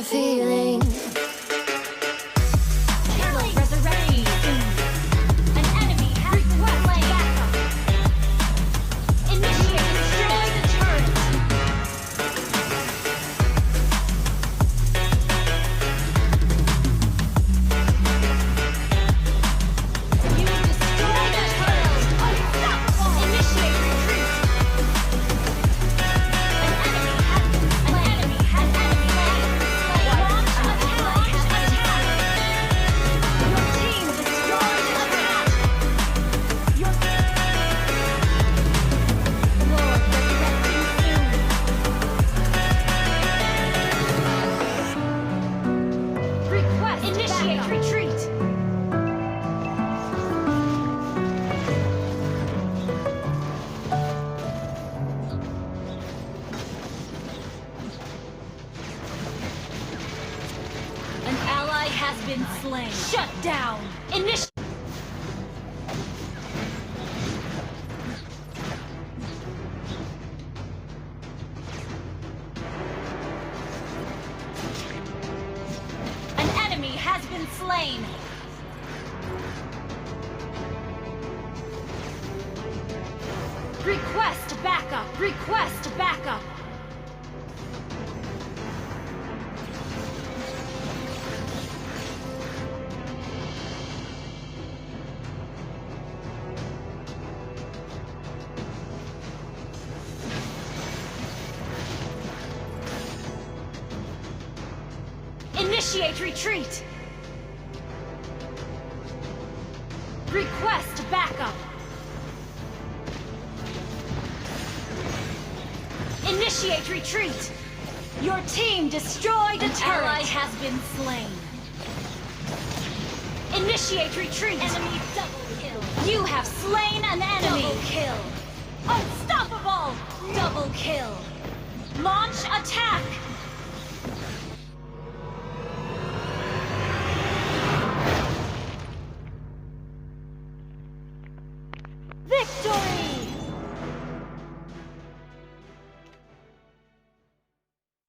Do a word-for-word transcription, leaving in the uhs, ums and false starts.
Feeling. Turtle resurrecting soon. An enemy has been slain. Initiate destroy the turret. You destroyed a turret. Unstoppable. Initiate retreat. An enemy has been slain. An enemy has been slain. Launch attack. Launch attack. Your team destroyed an attack. Your Lord, resurrecting soon. Request initiate backup. Retreat. An ally has been slain. Shut down. Initiate. An enemy has been slain. Request backup. Request backup. Initiate retreat! Request backup! Initiate retreat! Your team destroyed a turret! An ally has been slain. Initiate retreat! Enemy double kill! You have slain an enemy! Double kill! Unstoppable! Double kill! Launch attack! Victory!